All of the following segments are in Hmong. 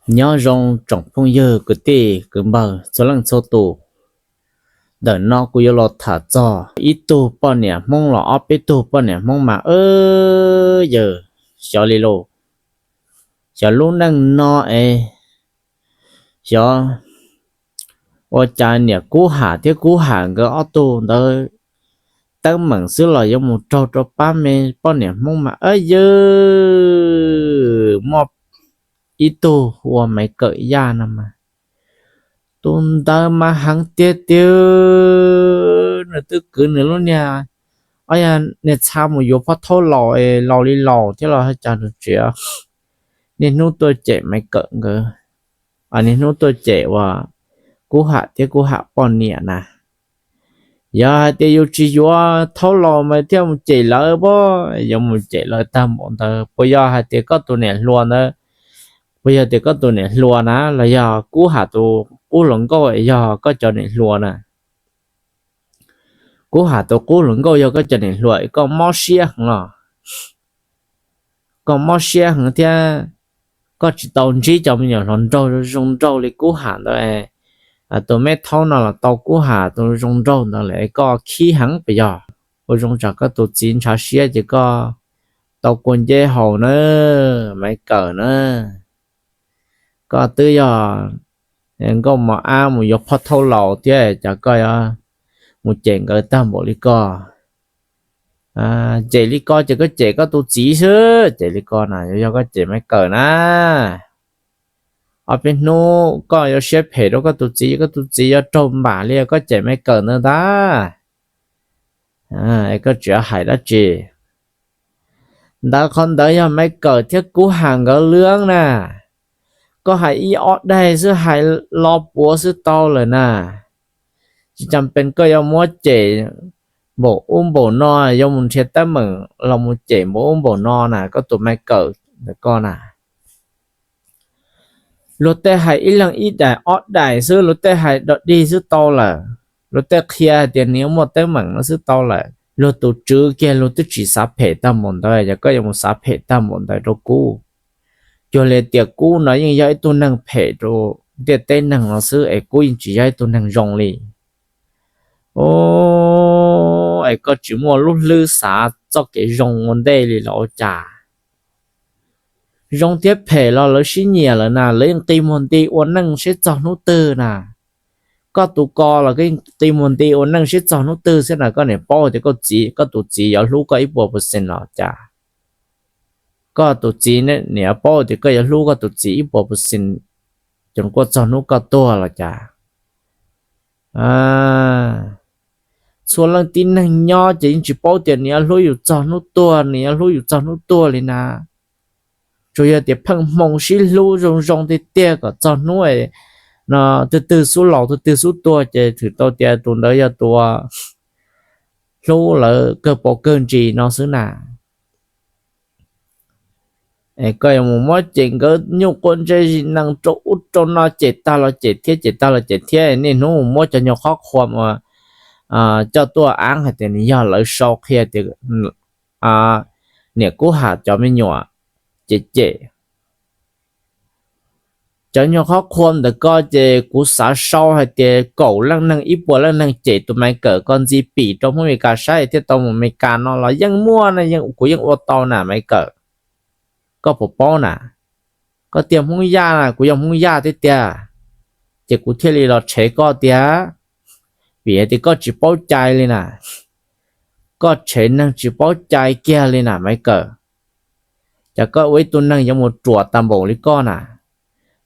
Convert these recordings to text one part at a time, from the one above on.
Nyob zoo tsoom phooj ywg kwv tij kwv npawg txhua leej txhua tus. Ntawm no kuv yuav los tham txog ib tug poj niam Hmoob los ob peb tug poj niam Hmoob mas, yawg, xyov li lauj, xyov lub neej no es xyov ua cas niam Kub Ham thiab Kub Ham nkawd ob tug ntawd teeb meem xwb los yuav mus raug rau pab me poj niam Hmoob mas, yawg, muaj ib tug hu ua Maiv Kawm Yaj no mas, tus ntawd mas heev tiag tiag. Nws twb kwv nws lub niag, o yog niag txha mus yuav phob thaub laus es laus li laus thiab los cas nws tseem niaj hnub tuaj cem Maiv Kawm nkawd, niaj hnub tuaj cem uas Kub Ham thiab Kub Ham poj niam na. Yog hais tias yus tsis yuav thaub laus mas thiaj mus cem lawv pob, yuav mus cem lawv tag npaum ntawd. Puas yog hais tias koj tus niam hluas ntawd, puas yog tias koj tus niam hluas na los yog Kub Ham tus qub hluas nkauj yog koj cov niam hluas na? Kub Ham tus qub hluas nkauj yog koj cov niam hluas es koj mob siab heev los? Koj mob siab heev thiab koj tsis tau ntsib cov me nyuam hluas nraug zoo nraug li Kub Ham ntawd. Tus me thaub no los tau Kub Ham tus zoo nraug ntawd lawm es koj khib heev puas yog? Ua zoo tsam koj tus txiv ntshav siab ces koj tau kua nceb haus na, Maiv Kawm na. Koj twb yog nkauj mos ab mus yuav phob thaub laus thiab cas koj yuav mus cem nkawd tag npaum li koj? Cem li ko ces koj cem koj tus txiv xwb, cem li ko na yog koj cem Maiv Kawm na. Ob peb hnub koj yuav siab phem rau koj tus txiv, koj tus txiv yuav raug npam li koj cem Maiv Kawm ntawd ntag. Koj tseem hais dab tsi? Ntawd qhov ntawd yog Maiv Kawm thiab Kub Ham nkawd lwm na. Koj hais ib ob daig xwb, hais lo puav xwb tau lawm na. Tsis cam pees koj yuav muab cem npaum ub npaum no, yuav mus nrhiav teeb meem los mus cem npaum ub npaum no na koj tus Maiv Kawm ntawm koj na. Luag tej hais ib leeg ib daim ob daim xwb, luag tej hais dog dig xwb tau lawm. Luag tej qhia hais tias nws yuav muaj teeb meem no xwb tau lawm. Luag tus tswv kiag luag twb tsis xav phem tag npaum ntawd, yog koj yuav mus xav phem tag npaum ntawd rau Kub. Cuag li tias Kub no yeej yog ib tug neeg phem rau ntiaj teb neeg no xwb es Kub yeej tsis yog ib tug neeg zoo li. Es koj tsis muaj lub hlwb xav txoj kev zoo ua ntej li los ua cas? Zoo thiab phem los lawv sib nyiam lawm na, lawv yeej qi muag nti ua neej seb txog hnub twg na. Koj tus ko los koj yeej qi muag nti ua neej seb txog hnub twg xwb na. Koj niam paub tias koj txiv, koj tus txiv yuav hlub koj ib puas percent los cas? Koj tus txiv, niam paub tias koj yuav hlub koj tus txiv ib puas percent, ces kuj txog hnub koj tuag los cas? Txhua leej tib neeg nyob ces yeej tsis paub tias nws yuav hlub yus txog hnub tuag, nws yuav hlub yus txog hnub tuag li na. Tsuas yog tias pheej hmoo sib hlub zoo zoo tiag tiag kom txog hnub no twg twg xub laus twg twg xub tuag ces thwm tau tias tus ntawd yog tus hlub lawv kawg paus kawg ntsis no xwb na. Es koj yuav mus muab cem nkawd nyuj quav ntse zis nees rau ub rau no, cem tag los cem thiab, cem tag los cem thiab, niaj hnub mus muab cov nyuag qhov qhuam uas coj tuaj ab hais tias nws yog lawv sau qhia tias niam Kub Ham cov me nyuam cem cem. Cov nyuag qhov qhuam ntawm ko ces kuv xav sau hais tias kaum leej neeg ib puas leej neeg cem tus Maiv Kawm ko ntxiv pim rau Hmoob Amelikas saib thiaj tau mus Amelikas no los yeej muaj na, kuv yeej ua tau na Maiv Kawm. Koj puas paub na? Koj tias Hmoob Yaj na, kuv yog Hmoob Yaj tiag tiag, ces kuv thiaj li los tshev koj tiag, vim hais tias koj tsis paub cai li na. Koj tshev neeg tsis paub cai kiag li na Maiv Kawm. Cas koj ua ib tug neeg yuav mus ruam tag npaum li koj na?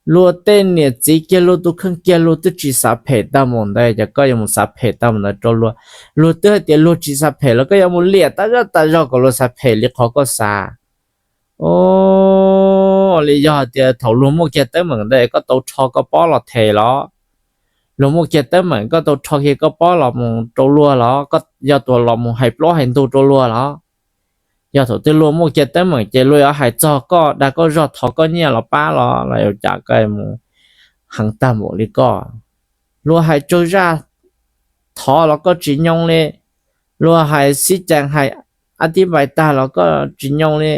Luag tej niam txiv kiag luag tus kheej kiag luag twb tsis xav phem tag npaum ntawd, cas koj yuav mus xav phem tag npaum ntawd rau luag? Luag twb hais tias luag tsis xav phem los koj yuav mus liam tas zog tas zog kom luag xav phem li qhov koj xav. Ua li yog hais tias thaum luag muaj kiag teeb meem ntawd koj tau rho koj pob los them los? Luag muaj kiag teeb meem koj tau rho kiag koj pob los mus rau luag los? Koj yog tus los mus hais plaub hais ntug rau luag los? Yog thaum twg luag muaj kiag teeb meem ces luag yuav hais txog koj, dag koj zog, thov koj nyiaj los pab los, los ua cas koj mus heev tag npaum li koj? Luag hais tsawg zaj thov los koj tsis nyoo li. Luag hais xib cees hais ab tib npais tag los koj tsis nyoo li.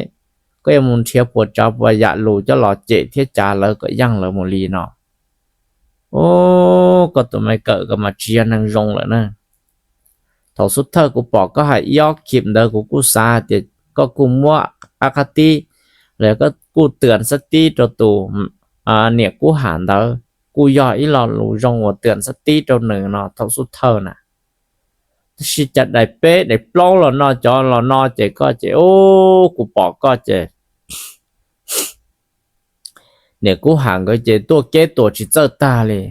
koj yuav mus nrhiav puas tsav puas yam lus coj los cem thiab cav lawv kom yeej lawv mus li no. Ub, koj tus Maiv Kawm koj mas tsis yog neeg zoo lawm na. Thaum xub thawj kuv pom koj hais ib ob khib ntawd kuv kuj xav hais tias koj kuj muab qab qab tib, los koj kuj twam xab tib rau tus niam Kub Ham ntawd, kuj yog ib lo lus zoo uas twam xab tib rau nws no thaum xub thawj na. Tab sis cas daim peb daim plaub los no cov los no ces koj ces ub, kuv pom koj ces niam Kub Ham nkawd ces tuaj keb tuam tsis txawj tag li.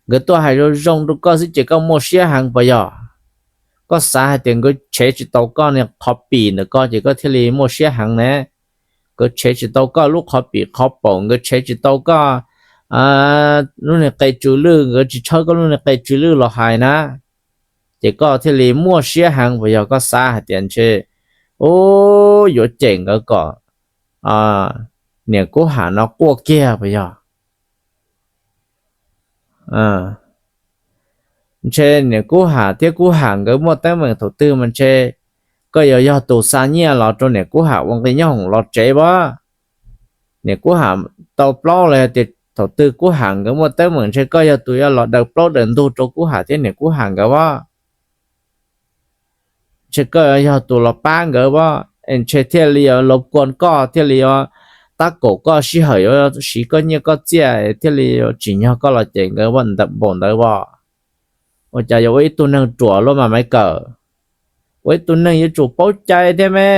Nkawd tuaj hais zoo zoo rau koj xwb ces koj muaj siab heev puas yog? Koj xav hais tias nkawd tshev tsis tau koj niag qhov pim ntawm koj ces koj thiaj li muaj siab heev ne. Nkawd tshev tsis tau koj lub qhov pim qhov paum, nkawd tshev tsis tau koj lub niag qe tsw lwj, nkawd tsis tshawb koj lub niag qe tsw lwj los hais na, ces koj thiaj li muaj siab heev puas yog? Koj xav hais tias ntshe ub, yuav cem nkawd kom niam Kub Ham no quaj kiag puas yog? Ntshe niam Kub Ham thiab Kub Ham nkawd muaj teeb meem thaum twg mas ntshe koj yuav yog tus xa nyiaj los rau niam Kub Ham ua nqi nyob hoom los tsev as. Niam Kub Ham tau plaub los yog tias thaum twg Kub Ham nkawd muaj teeb meem ntshe koj yog tus yuav los daws plaub daws ntug rau Kub Ham thiab niam Kub Ham nkawd as. Ntshe koj yog tus los pab nkawd as, es ntshe thiaj li yuav los kuas koj, thiaj li yuav tab kaum koj sij hawm yuav siv koj nyiaj koj txiaj, thiaj li yuav tsim nyog koj los cem nkawd npaum ntawd as. Ua cas yuav ua ib tug neeg ruam luaj mas Maiv Kawm? Ua ib tug neeg yuav tsum paub cai thiab me.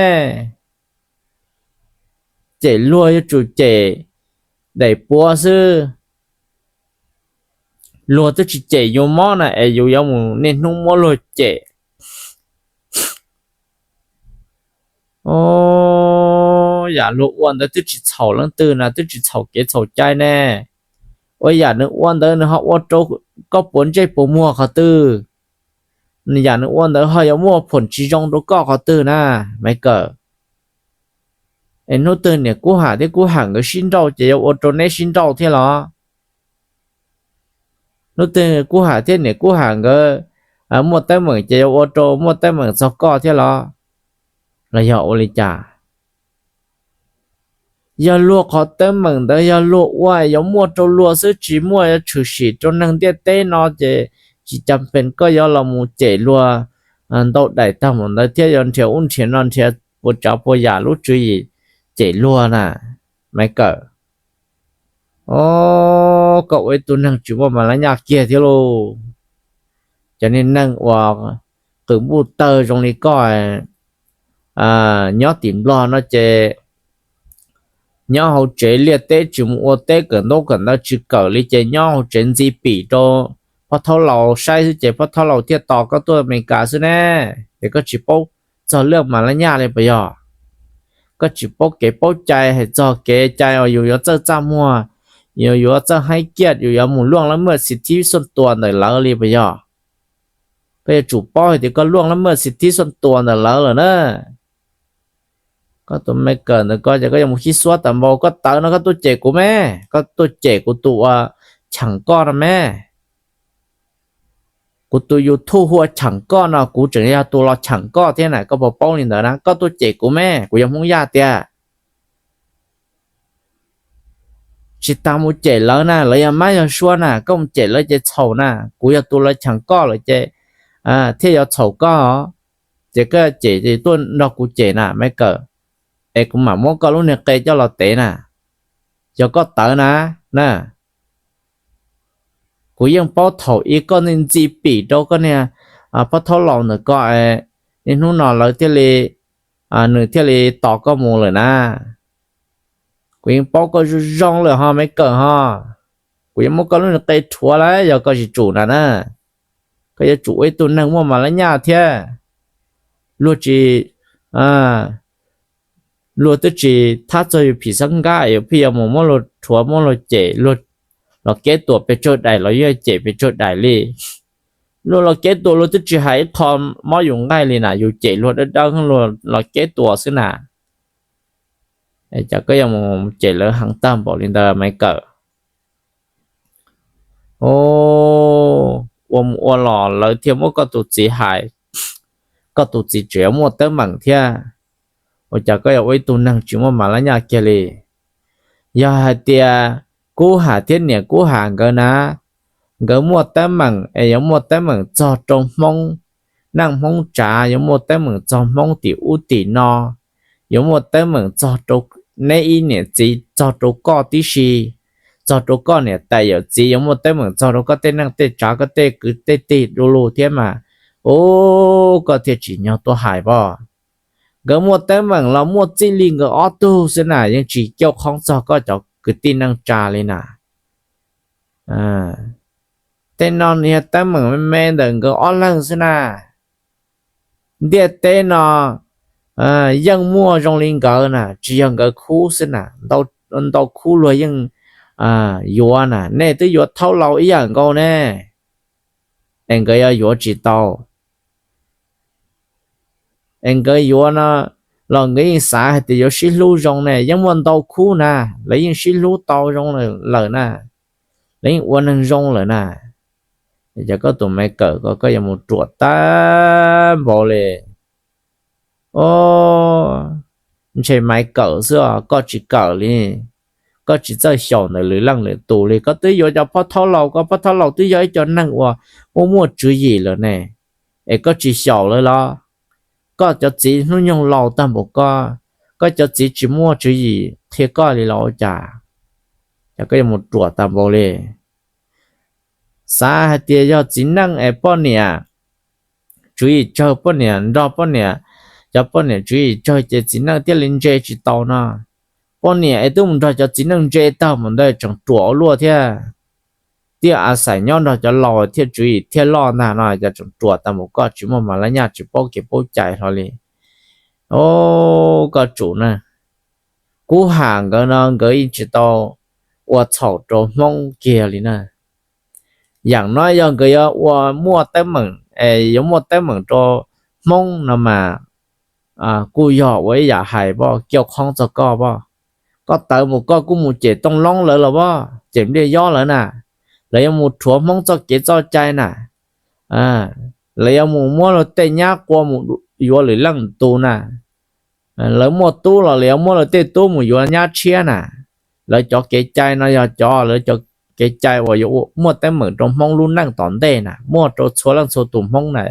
Cem luag yuav tsum cem daim puav xwb. Luag twb tsis cem yus mob na es yus yuav mus niaj hnub muab luag cem. Yam luag ua ntawd twb tsis txhaum leej twg na, twb tsis txhaum kev txhaum cai ne. Ua yam nws ua ntawd nws ho ua rau koj puas ntsej puas muag qhov twg? Yam nws ua ntawd ho yuav muaj phoom tsis zoo rau koj qhov twg na, Maiv Kawm? Es hnub twg niam Kub Ham thiab Kub Ham nkawd sib nrauj ces yuav ua rau neb sib nrauj thiab los? Hnub twg Kub Ham thiab niam Kub Ham nkawd muaj teeb meem ces yuav ua rau muaj teeb meem txog koj thiab los? Los yog ua li cas? Yog luag qhov teeb meem ntawd yog luag ua yuav muaj rau luag xwb, tsis muaj yuav tshwm sim rau neeg ntiaj teb no ces tsis cam pes koj yuav los mus cem luag ntau daim tag npaum ntawd thiab yuav nrhiav ub nrhiav no, nrhiav puas tsav puas yam lub tswv yim cem luag na, Maiv Kawm. Os, koj ua ib tug neeg tsis muaj mas laj nyaj kiag thiab lauj. Cov niag neeg uas qws npuj tawg zoo li koj nyob tim Nplog no ces nyob hauv tsev liaj teb tsis mus ua teb, kawm ntaub kawm ntawv tsis kawm li ces nyob hauv tsev ntxi pim rau phob thaub laus saib xwb ces phob thaub laus thiaj tos koj tuaj Amelikas xwb ne. Ces koj tsis paub txog laj mas laj nyaj li puas yog? Koj tsis paub kev paub cai hais txog kev cai uas yus yuav txawj txaj muag, yus yuav txawj haib kiaj, yus yuav mus luaj laj maj xis thib xuam tua ntawm lawv li puas yog? Koj yuav tsum paub hais tias koj luaj laj maj xis thib xuam tua ntawm lawv lawm na. Koj tus me kawm ntawm koj ces koj yuav mus xib xuab tas npaum koj tawv no koj tuaj cem kuv me, koj tuaj cem kuv tus uas cheem koj no me. Kuv tus YouTube hu ua cheem koj no kuv tseem yog tus los cheem koj thiab na, koj puas paub li ntawd na? Koj tuaj cem kuv me, kuv yog Hmoob Yaj tiag. Tsis tas mus cem lawv na, lawv yog mab yog suab na, koj mus cem lawv ces txhaum na. Kuv yog tus los cheem koj lawm ces thiaj yuav txhaum koj. Ces koj cem ces tuaj nrog kuv cem na me kawm, es kuv mam muab koj lub niag qe coj los tev na. Yog koj tawv na, na. Kuv yeej paub thaum ub koj ntxi pim rau koj niag phob thaub laus ntawm koj, niaj hnub no lawv thiaj li, nws thiaj li tos koj mus lawm na. Kuv yeej paub koj zoo zoo lawm ho me kawm ho. Kuv yuav muab koj lub niag qe rhuav lawm yog koj tsis tsum na na. Koj yuav tsum ua ib tug neeg muaj mas laj nyaj thiab. Luag tsis, luag twb tsis thab txog yus phim xab nkab yus pheej yuav mus muab luag rhuav muab luag cem, luag los keb tuam pes tsawg daim los yeej cem pes tsawg daim li. Luag los keb tuam luag twb tsis hais ib qho mob yus nqaij li na, yus cem luag dawb dawb luag los keb tuam xwb na. Cas koj yuav mus cem lawv heev tag npaum li ntawd me kawm? Ua mus ua los lawv thiaj muab koj tus txiv hais, koj tus txiv tseem yuav muaj teeb meem thiab. Ua cas koj yuav ua ib tug neeg tsis muaj mas lab nyaj kiag li? Yog hais tias Kub Ham thiab niam Kub Ham nkawd na, nkawd muaj teeb meem es yuav muaj teeb meem txog rau Hmoob, neej Hmoob tsav, yuav muaj teeb meem txog Hmoob tim ub tim no, yuav muaj teeb meem txog rau neb ib niam txiv, txog rau koj tib si, txog rau koj niam tais yawm txiv, yuav muaj teeb meem txog rau koj tej neej tej tsav, koj tej kwv tej tij du lug thiab mas, ub, koj thiaj tsim nyog tuaj hais pab. Nkawd muaj teeb meem los muaj txij li nkawd ob tug xwb na, yeej tsis cauj qhoob txog koj cov kwv tij neej tsa li na. Tej no nws yog teeb meem me me ntawm nkawd ob leeg xwb na. Ntiaj teb no yeej muaj zoo li nkawd na, tsis yog nkawd khub xwb na, ntau khub luag yeej yuav na, nej twb yuav thaub laus ib yam nkaus ne, es nkawd yuav yuav tsis tau. Es nkawd yuav no los nkawd yeej xav hais tias yuav sib hlub zoo ne, yeej muaj ntau khub na, lawv yeej sib hlub tau zoo lawm na, lawv yeej ua neeg zoo lawm na. Ces koj tus Maiv Kawm ko koj yuav mus ruam tag npaum li. Os, ntshe Maiv Kawm xwb os, koj tsis kawm li. Koj tsis txawj xyaum ntawm lwm leej lwm tus li. Koj twb yuav cov phob thaub laus, koj phob thaub laus twb yog ib co neeg uas muaj muaj tswv yim lawm ne, es koj tsis xyaum lawv los? Koj cov txiv hnub nyoog laus tag npaum koj, koj cov txiv tsis muaj tswv yim qhia koj li los ua cas? Ces koj yuav mus ruam tag npaum li. Xav hais tias yog txiv neej es poj niam tswv yim tsawg, poj niam nrog poj niam, cov poj niam tswv yim tsawg ces txiv neej thiaj li ntse tsis tau no. Poj niam es twb mus nrog cov txiv neej ntse tag mus ntawd tseem ruam ua luaj thiab. Thiaj a xais nyob nrog cov laus thiaj tswv yim thiaj loj ntag no, cov tseem ruam tag npaum koj tsis muaj mas lab nyaj tsis paub kev paub cai hlo li. Os, koj tsum na, Kub Ham nkawd no nkawd yeej tsis tau ua txhaum rau Hmoob kiag li na. Yam no yog nkawd yuav ua muaj teeb meem, es yuav muaj teeb meem rau Hmoob no mas, kuj yog ua ib yam hais pab, cauj qhoob txog koj pab. Koj tawv mus koj kuj mus cem Tooj Loob lawv los pab, cem Npliaj Yob lawv na, lawv yuav mus rhuav Hmoob txoj kev txoj cai na, lawv yuav mus muab luag tej nyab qua mus yuav lwm leej tus na, lawv muaj tub los lawv yuav muab lawv tej tub mus yuav nyab tshiab na. Lawv cov kev cai no yog cov, lawv cov kev cai uas yuav muaj teeb meem rau Hmoob lub neej tom ntej na, muaj rau txhua leej txhua tus Hmoob na.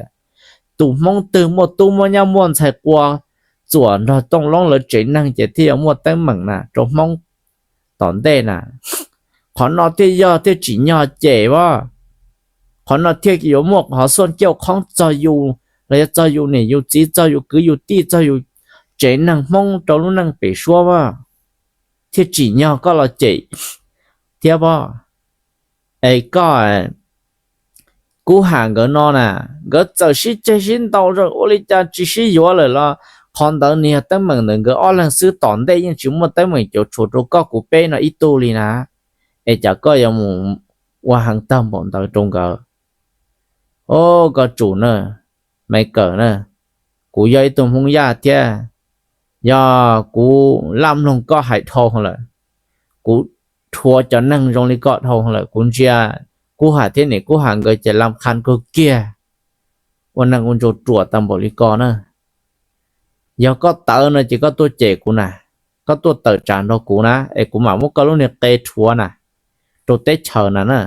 Tus Hmoob twg muaj tub muaj nyab muaj ntxhais qua txuam nrog Tooj Loob lawv tsev neeg ces thiaj yuav muaj teeb meem na rau Hmoob tom ntej na. Qhov no thiaj yog thiaj tsim nyog cem pab. Qhov no thiaj yuav muaj qhov xuaj cauj qhoob txog yus los yog txog yus niam yus txiv, txog yus kwv yus tij, txog yus tsev neeg Hmoob rau lub neej pem suab pab, thiaj tsim nyog koj los cem thiab pab. Es koj, Kub Ham nkawd no na, nkawd txawm sib ceg sib ntaus ua li cas tsis sib yuav lawm los qhov ntawd nws yog teeb meem ntawm nkawd ob leeg xwb, tom ntej yeej tsis muaj teeb meem cuav tshuam rau koj kuv peb no ib tug li na. Es cas koj yuav mus ua heev tag npaum ntawd rau nkawd? Os, koj tsum na, Maiv Kawm na, kuv yog ib tug Hmoob Yaj thiab, yog kuv laj mloog koj hais dhau lawm, kuv rhuav cov neeg zoo li koj dhau lawm, kuv ntsia Kub Ham thiab niam Kub Ham nkawd ces lam qha kawg kiag, ua neeg ua ntsuag ruam tag npaum li koj na. Yog koj tawv no ces koj tuaj cem kuv na, koj tuaj tawm tsam nrog kuv na, es kuv mam muab koj lub niag qe rhuav na, rau teb chaws na na.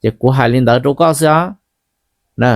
Ces kuv hais li ntawd rau koj xwb os na.